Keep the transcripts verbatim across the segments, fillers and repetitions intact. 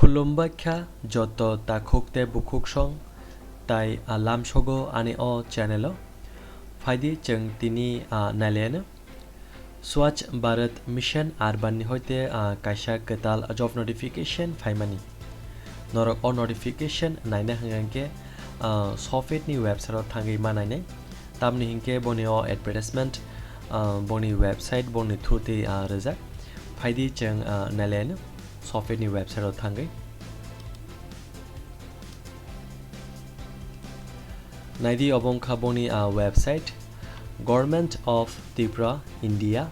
Khulumbai kha joto takhuk tei bukhuk song tai, ah, lamsogo ani o channel o. Phaidi chwng tini, ah, nailaino. Swachh Bharat Mission Urban ni hoite, ah, kaisa kwtal job notification phaimani. Norok o notification naina hwnkhe, ah, sofit ni website o thangwi ma nainai. Tamni hinkhe boni o advertisement, ah, boni website boni through twi, ah, rijak. Phaidi chwng, ah, nailaino sofit ni website o thangwi. Naidi obo wngkha boni, ah, website, Government of Tripura, India,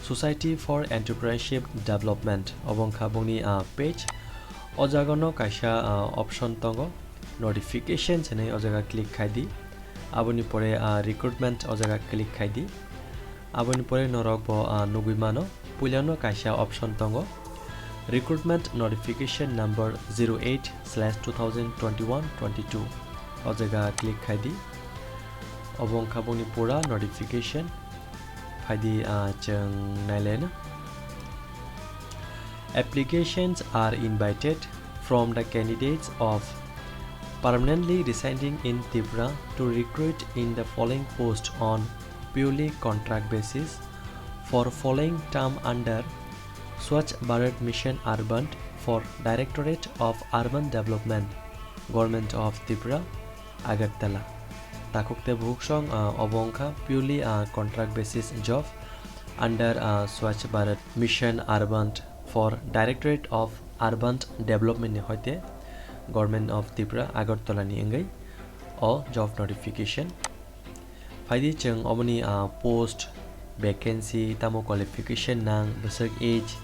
Society for Entrepreneurship Development. Obo wngkha boni, ah, page. O jaga no kaisa, ah, option tongo, notification hinwi o jaga click khai di. Aboni pore, ah, recruitment o jaga click khai di. Aboni pore norok bo, ah, nugwi mano, puilano kaisa option tongo, recruitment notification number zero eight slash two thousand twenty-one twenty-two. O jaga click khai di. Obo wngkha boni pura notification. Phaidi, ah, chwng nailaino. Applications are invited from the candidates of permanently residing in Tripura to recruit in the following post on purely contract basis for following term under Swachh Bharat Mission Urban for Directorate of Urban Development, Government of Tripura, Agartala. Takhuk tei bukhuk song, ah, obo wngkha purely, ah, contract basis job under, ah, Swachh Bharat Mission Urban for Directorate of Urban Development ni hoite Government of Tripura Agartala ni wngwi o job notification. Phaidi chwng oboni, ah, post, vacancy, tamo qualification nang, bwswk age,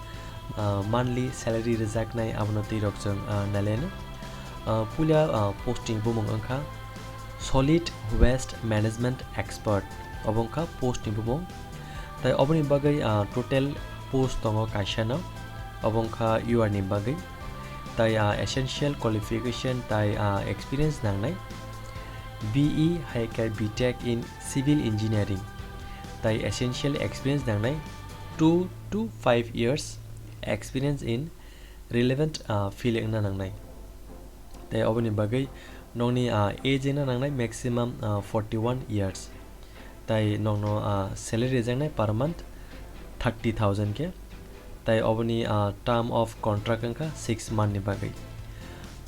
ah, monthly salary rwjaknai, abono twi rok chwng, ah, nailaino. Ah, puila, ah, post ni bumung wngkha Solid Waste Management Expert, obo wngkha post ni bumung. Tai oboni bagwi, ah, total post tongo kaisano, obo wngkha U R ni bagwi. Tai, ah, essential qualification tai, ah, experience nangnai. B E hai khe B Tech in Civil Engineering. Tai essential experience nangnai two to five years experience in relevant, ah, field wngna nangnai. Tai oboni bagwi nokni, ah, age wngna nangnai maximum, ah, forty-one years. Tai nokno, ah, salary rwjaknai per month thirty thousand khe. Tai oboni, ah, term of contract wngkha six month ni bagwi.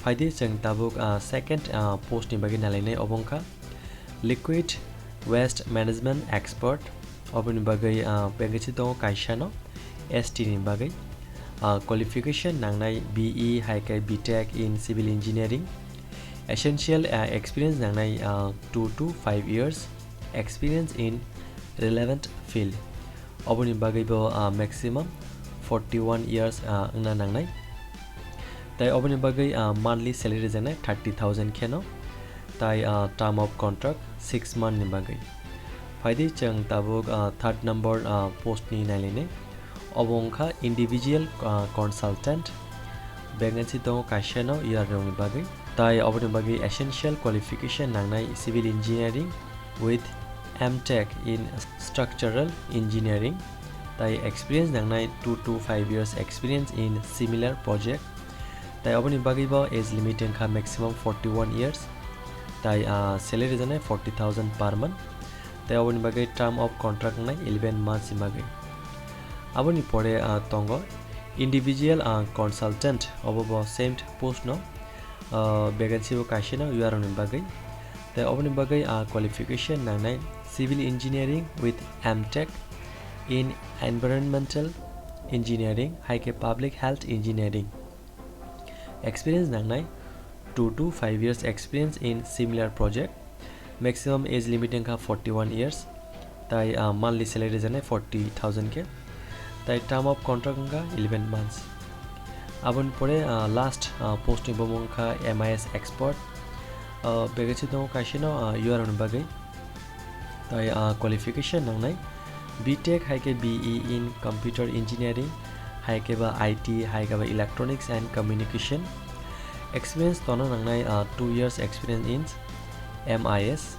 Phaidi chwng tabuk, ah, second, ah, post ni bagwi nailainai, obo wngkha Liquid Waste Management Expert. Oboni bagwi, ah, vacancy tongo kaisano S T ni bagwi. Ah, qualification nangnai B E hai khe B Tech in Civil Engineering. Essential, ah, experience nangnai, ah, two to five years experience in relevant field. Oboni bagwi bo, ah, maximum forty-one years, ah, wngna nangnai. Tai oboni bagwi, ah, monthly salary rwjaknai thirty thousand kheno. Tai, ah, term of contract six month ni bagwi. Phaidi chwng tabuk, ah, third number, ah, post ni nailainai. Obo wngkha individual, ah, consultant. Vacancy tongo kaisano U R rokni bagwi. Tai oboni bagwi essential qualification nangnai civil engineering with M Tech in structural engineering. Tai experience nangnai two to five years experience in similar project. Tai oboni bagwi bo age limit wngkha maximum forty-one years. Tai, ah, salary rwjaknai forty thousand per month. Tai oboni bagwi term of contract wngnai eleven months ni bagwi. Aboni pore, ah, tongo individual, ah, consultant, obo bo same post no, ah, vacancy bo kaisano U R rokni bagwi. Tai oboni bagwi, ah, qualification nangnai civil engineering with M Tech in environmental engineering hai khe public health engineering. Experience nangnai two to five years experience in similar project. Maximum age limit wngkha forty-one years. Tai, ah, monthly salary rwjaknai forty thousand khe. Tai term of contract wngkha eleven months. Aboni pore, ah, last, ah, post ni bumung wngkha M I S expert. Ah, vacancy tongo kaisano, ah, U R rokni bagwi. Tai, ah, qualification nangnai B Tech hai khe B E in computer engineering, hai khe ba I T, hai khe ba electronics and communication. Experience tono nangnai, ah, two years experience in M I S.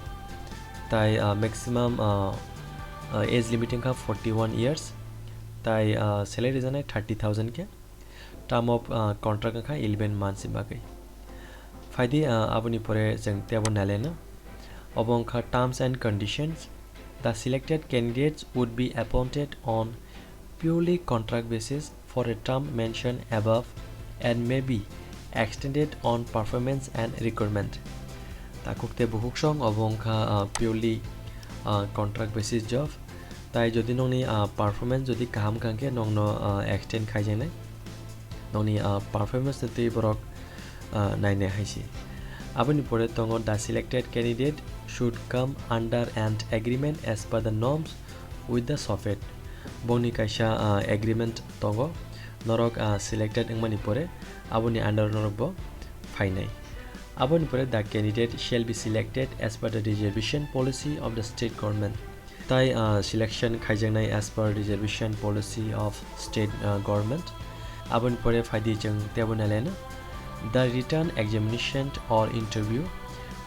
Tai, ah, maximum, ah, ah, age limit wngkha forty-one years. Tai, ah, salary rwjaknai thirty thousand khe. Term of, ah, contract wngkha eleven months ni bagwi. Phaidi, ah, aboni pore chwng tebo naileno. Obo wngkha terms and conditions. The selected candidates would be appointed on purely contract basis for a term mentioned above and may be extended on performance and requirement. Takhuk tei bukhuksong obo wngkha, ah, purely, ah, contract basis job. Tai jodi nokni, ah, performance jodi kaham kha hwnkhe nokno, ah, extend khaijaknai. Nokni, ah, performance ni twi borok, ah, nainai hai se. Aboni pore tongo, the selected candidate should come under an agreement as per the norms with the SOFET. Bongni kaisa, ah, agreement tongo. Norok, ah, selected wngmani pore aboni under norok bo phainai. Aboni pore the candidate shall be selected as per the reservation policy of the state government. Tai, ah, selection khaijaknai as per reservation policy of state, ah, government. Aboni pore phaidi chwng tebo naileno. The written examination or interview,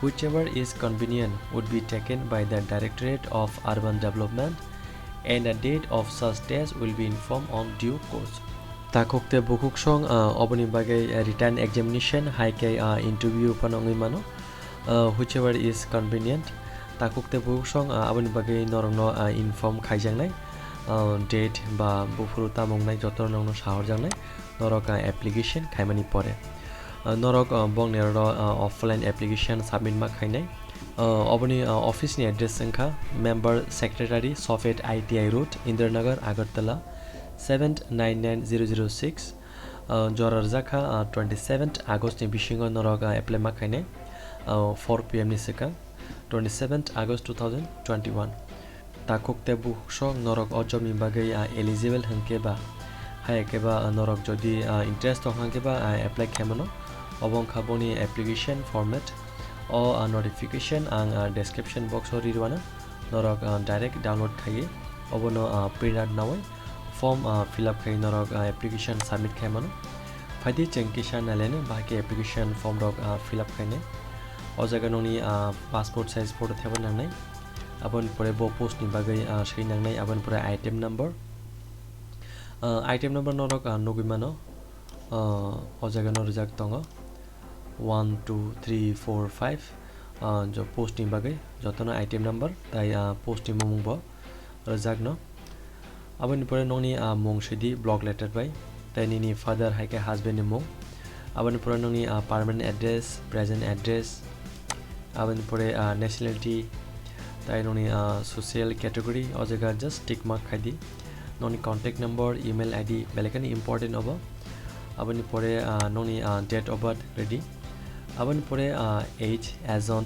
whichever is convenient, would be taken by the Directorate of Urban Development and the date of such test will be informed on due course. Takhuk tei bukhuksong, ah, oboni bagwi, ah, written examination hai khe, ah, interview phano wngwi mano. Ah, whichever is convenient. Takhuk tei bukhuksong, ah, aboni bagwi norokno, ah, inform khaijaknai, ah, date ba buphuru tamo wngnai jotono norokno sahorjaknai, norok, ah, application khaimani pore. Ah, norok, ah, bongni oro, ah, offline application submit ma khainai. Ah, oboni, ah, office ni address wngkha Member Secretary, SOFET I T I Road, Indiranagar, Agartala, seven nine nine zero zero six. Ah, jora rwjak kha, ah, twenty seventh August ni bisingo norok, ah, apply ma khainai, ah, four P M ni swkang, twenty seventh August two thousand twenty-one. Takhuk tei bukhuksong norok o job ni bagwi, ah, eligible hwnkhe ba, hai khe ba, ah, norok jodi, ah, interest tong hwnkhe ba, ah, apply khaimano. Obo wngkha boni application format. O, ah, notification ang, ah, description box o ri rwano. Norok, ah, direct download khaiwi obono, ah, print out nawi form, ah, fill up khai norok, ah, application submit khai mano. Phaidi chwng kisa naileno bahai khe application form rok, ah, fill up khainai. O jaga nokni, ah, passport size photo thebo nangnai. Aboni pore bo post ni bagwi, ah, swi nangnai. Aboni pore item number. Ah, item number norok, ah, nugwi mano. Ah, o jaga no rijak tongo. One, two, three, four, five. Ah, jo post ni bagwi jotono item number tai, ah, post ni mung bo rwjakno. Aboni pore nokni, ah, mung sidi block letter bai, tei nini father hai khe husband ni mung. Aboni pore nokni, ah, permanent address, present address. Aboni pore, ah, nationality, tai nokni, ah, social category, o jaga just tick mark khai di. Nokni contact number, email I D, belai kheno important obo. Aboni pore, ah, nokni, ah, date of birth ready. Aboni pore, ah, age as on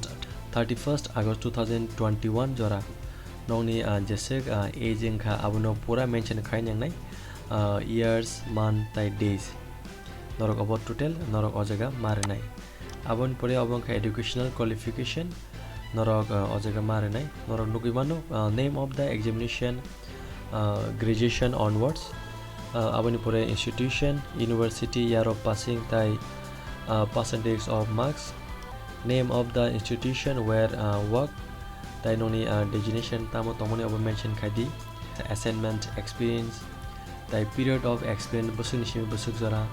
thirty-first August two thousand twenty-one jora. Nokni, ah, jeswk, ah, age wngkha abono pura mention khai nangnai, ah, years, month tai days. Norok obo total norok o jaga ma rwnai. Aboni pore obo wngkha educational qualification, norok, ah, o jaga ma rwnai. Norok nugwi mano, ah, name of the examination, ah, graduation onwards, ah, aboni pore institution, university, year of passing tai, ah, percentage of marks, name of the institution where, ah, work, tai nokni, ah, designation tamo tongmani obo mention khai di, assignment experience, tai period of experience bwswkni simi bwswk jora,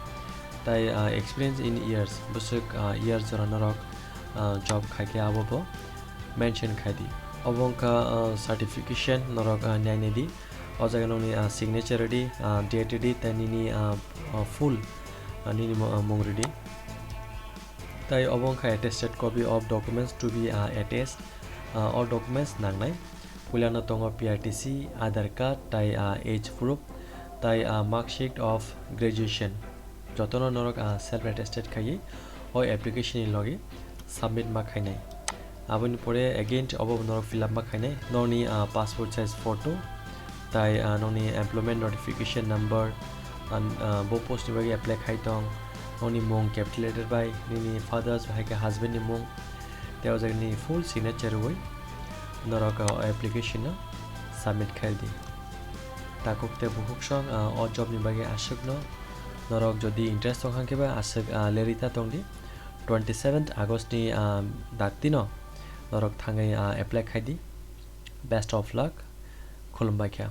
tai, ah, experience in years bwswk, ah, years jora norok, ah, job khai khe abo bo mention khai di. Obo wngkha, ah, certification norok, ah, nainai di. O jaga nokni, ah, signature ready, ah, date ready, tai nini, ah, ah, full, ah, nini mo-, ah, mung ready. Tai obo wngkha attested copy of documents to be, ah, attached. Ah, all documents nangnai. Puilano tongo P R T C, Aadhaar card, tai, ah, age proof, tai, ah, mark sheet of graduation. Jotono norok, ah, self attested khaiwi o application ni logi submit ma khainai. Aboni pore again obo bo norok fill up ma khainai. Nokni, ah, passport size photo, tai, ah, nokni employment notification number, an, ah, bo post ni bagwi apply khai tong, nokni mung capital letter bai, nini fathers bai hai khe husband ni mung, tei o jaga nini full signature rwui norok, ah, application no submit khai di. Takhuk tei bukhuksong, ah, o job ni bagwi aswkno norok jodi interest tong kha khe ba aswk, ah, lerwi ta tong di. Twenty seventh August ni, ah, dakti no norok thangwi, ah, apply khai di. Best of luck. Khulumbai kha.